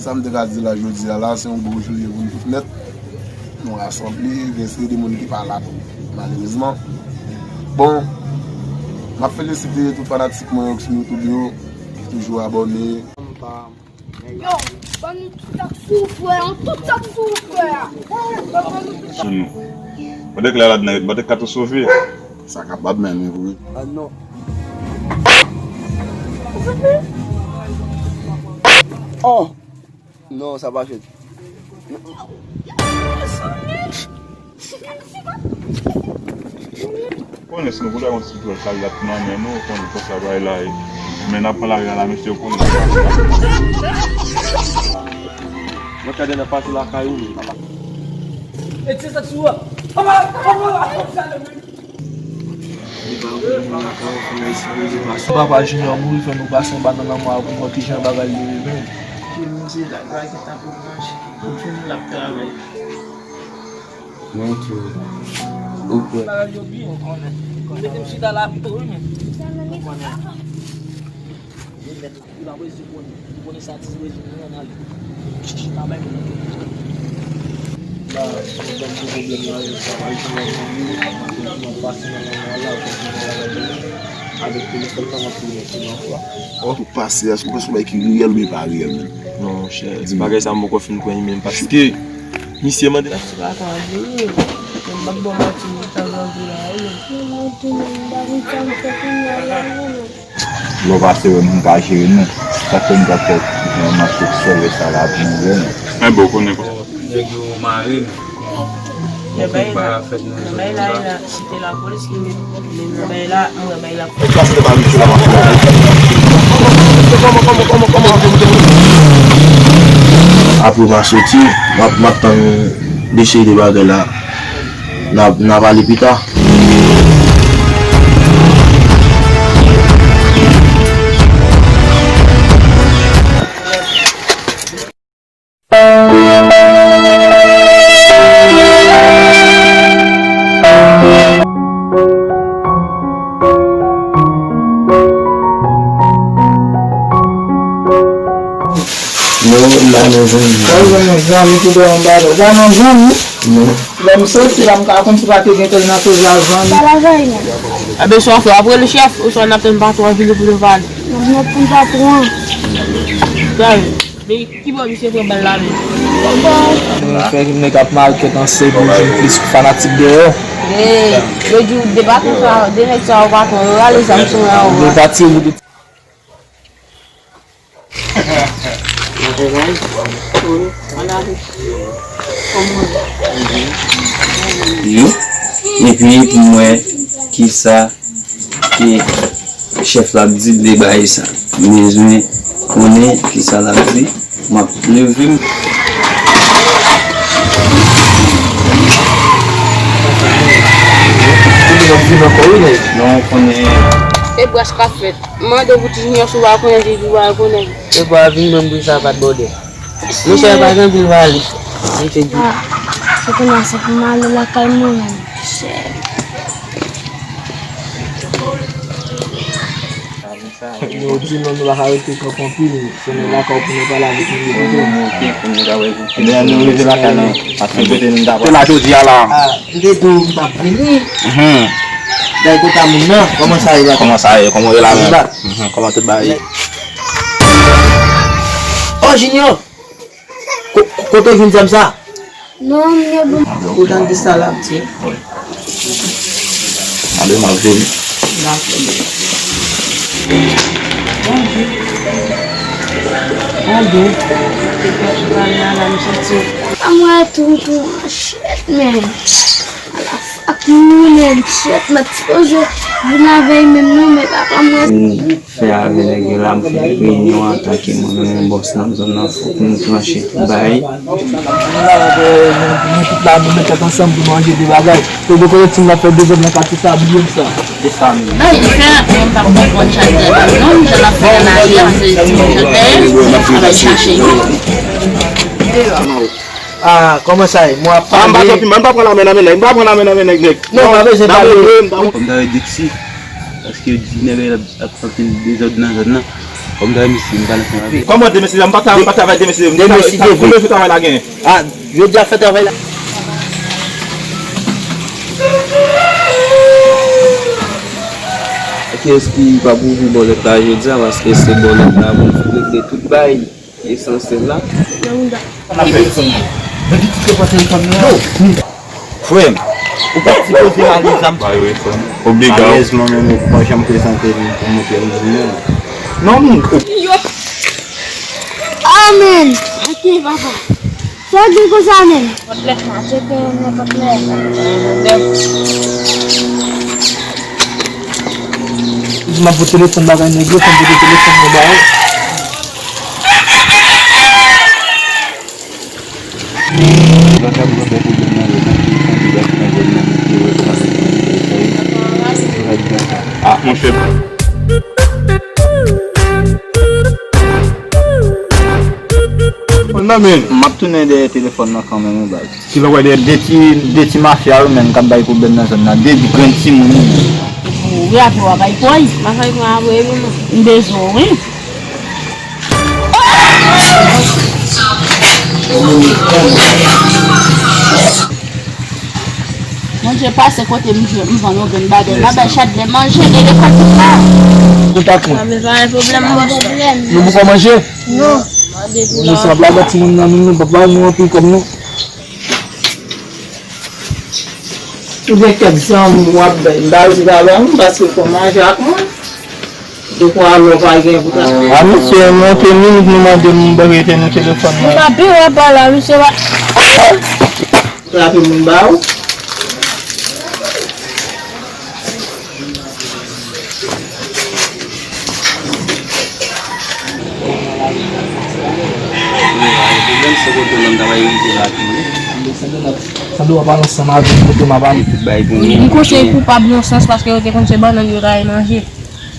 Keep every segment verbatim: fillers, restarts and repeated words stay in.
Sa m te ka di la jodi a la, se yon gwo jou l ye pou nou tout nèt. Nou rasanble, gen seri de moun ki pa la tou, malerezman. Bon, m ap felisite tout fanatik mwen yo ki sou YouTube yo, ki toujou abòne. Yo, ban nou tout sa k sou frè an, tout sa k sou frè a. Ban nou tout sa. Sou nou. Mande klè la, mande kat ou sove. Sa kapab, men, men, wi. Ah, non. Oh! Non, sa pa fèt. Konnen si nou voulè yon ti dwòl kal la nan men nou, konnen konsa bagay la ye. Men n ap pran lari a la, mesye, konnen. Mwen ka deja pase lakay ou menm. E ti sa sou a. Papa, papa, papa, papa. Papa Junior mouri fè nou pase anba nan lanmò a pou wè kijan bagay yo ye menm. Ki mizè la, bagay ki ta pou manje. Pou fini l ap travay. Mwen tou. Ou kwè? Bagay yo byen, ou konnen. Ou mete m chita la pito, wi, men. Ou konnen. Li pa bezwen konnen. Li konnen sa ti bezwen konnen nan li. Li pa bay konnen. La, se yon gwo pwoblèm la, sa pa jwenn nan fanmi, nan pase nan lanmò la, avèk telefòn la, m ap telefòn la. Ou pase a, se yon bagay ki reyèl oubyen pa reyèl menm? Non, monchè, bagay sa m poko fin kwè li menm, paske misye mande la, se pa ka vre. M ap ba w manti, m ta janvi la, wi. Lè w pase wè m, m pa jere nou. Sa fè m t ap fè, eh, mache sèlè sa la pou nou wè nou. Men bon, konnen konsa. Nèg yo mare m. Mwen konn pa fèt nou jodi a. Kite lapolis ki met men nan bay la, mwen bay la. Apre m a soti, m ap, m ap tann de seri de bagay la. N a, n a pale pita. Nou la nan zanmi. Sa w zanmi, zanmi ki dòmi anba dò. Sa nan zanmi? Non. Lè m soti la, m ka konn si pa te gen tèl nan koze a zanmi. Sa la zanmi? Abe, sa w fè? W ap rele chèf, oswa n ap tann patwon an vini pou nou pale? N ap tann patwon an. Gade, men ki bò misye pran bal la menm? Mwen fè nèg ap makèt an sèk pou jwenn plis fanatik dèyè. Ey, yo di w de patwon sa, de nèg sa yo patwon, yo rale zam sou mwen an. Yo pa tire de Wi. Epi pou m wè kisa ke chèf la ap di de bagay sa. M bezwen konnen kisa l ap di. M ap leve m. Non, konnen. E bras k ap fèt. Mande pou Ti Junior si w pa konnen, li di w pa konnen. E bò a vin menm bri sa pa t bòdè. Mesye pa gen anpil valiz. Li te di. Ah, se kounye a se pou m ale lakay mwen menm. Yo di non, nou pa ka rete kanpe anpil. Se nan lakay pou nou pale avèk nou. Ebyen, nou rive lakay la. Paske kote nou ta pral. Se la jodi a la. Ah, m te di w m t ap vini. Mhm. Dèyè kòt a moun nan, kòman sa ye la? Kòman sa ye? Kòman w ye la menm? Mhm, kòman tout bagay ye? Oh, Junior! Ko-, ko-, kote w jwenn zam sa? Non, m gen bon. Ou tande sa l ap di? Tande m ap vini. Dakò. Bon Dye. Bon Dye. Te fè tout ane a la, m santi. A mwen tou, tou, shit, man. Ala fak nou, man, shit, m t sipoze vin avè l menm non, men papa mwen. Fè avè nèg yo la, m fè reyinyon antanke mwen menm bòs nan zòn nan, fòk nou tranche tout bagay. Nou tout la, nou met tèt ansanm pou nou ranje de bagay. Yo dekouvri ti m ap fè dezòd nan katye sa, bliye m sa. Se sa menm. Bay li fè, men m p ap konprann chak grenn moun non, jan l ap fè nan lari a, se ti moun yo dèyè, a bay chache yo. Ah, kòman sa ye? Mwen ap pale. Ah, m pa tanpi, m pa pran lame nan men nèg, m pa pran lame nan men nèg, nèg. Non, pa bezwen pale. Kòm ta wè Dixie, paske yo di nèg la ap fè anpil dezòd nan zòn nan. Kòm dayè misye, m pa nan fè anyen. Kòman demiside? M pa ta-, m pa travay demiside. M travay, demiside, sa, wi. Konbyen jou travay la gen? Ah, yo deja fè travay la. Kiyès ki pa pou ouvri bòlèt la jodi a, paske se bòlèt la pou regle tout bay esansyèl la. Frè m, ou pa t sipoze ale zam. Ba yo, frè m. Obliga w. Alèz mwen menm, ou pa janm prezante m pou mwen prezime. Non, moun. Yo. Amen. Ok, papa. Sa gen konsa menm. Pòt lè, ma tcheke yon pòt lè. Di m ap voye telefòn bagay nèg yo, fè m voye telefòn mwen ba yo. Ah, monchè. Nan men. M ap tounen dèyè telefòn nan kanmenm, wi, baz. Ki lè w wè de, de ti, de ti mafya yo menm k ap bay pwoblèm nan zòn nan. De grenn timoun yo menm. Wi, apre w ap bay pòy. M ap bay pòy apre, wi, non. M bezwen w, wi. Bondye pase kote m jwe, m vann yon grenn bagay. M ap bay Chadley manje, e lekòl pou sa. Kontak mwen. Pa bezwen pwoblèm, non. Nou poko manje? Non. Nou sanble ak timoun nan, nou, nou pa ba nou anpil kòb, non. Ou gen kèk zanmi w ap bay, m pa di pa ba nou, paske fò manje ak mwen. Dekwa lè w pa gen pou ta. A, misye monte minit nou mande m rete nan telefòn nan. M pa pi wè pa la, misye pa. Trape moun ba ou. Sanble w ap al ansanm avè m kote m ap ale. M konseye koupab yon sans paske yo te konn se bannann yo ta al manje.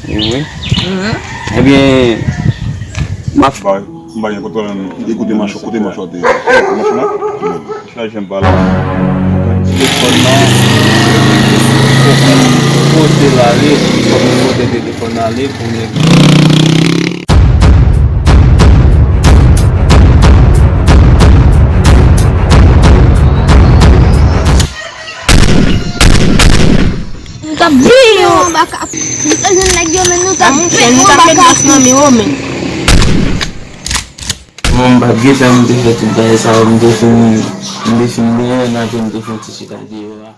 Wi. Ebyen, m ap. M pa gen kontwòl, m di kote manch, kote manch ou te ye? Manch la? Manch la, jan m pale. Telefòn nan, fòk nou pote l ale, fòk nou pote telefòn nan ale pou nèg. Nou t ap peye yon baka. Nou t ap jwenn nèg yo, men nou t ap peye yon baka. Bon, m pa t gentan, m te fè tout bagay sa yo, m te fin, m te fin benyen, n apre m te fè yon ti chita deyò a.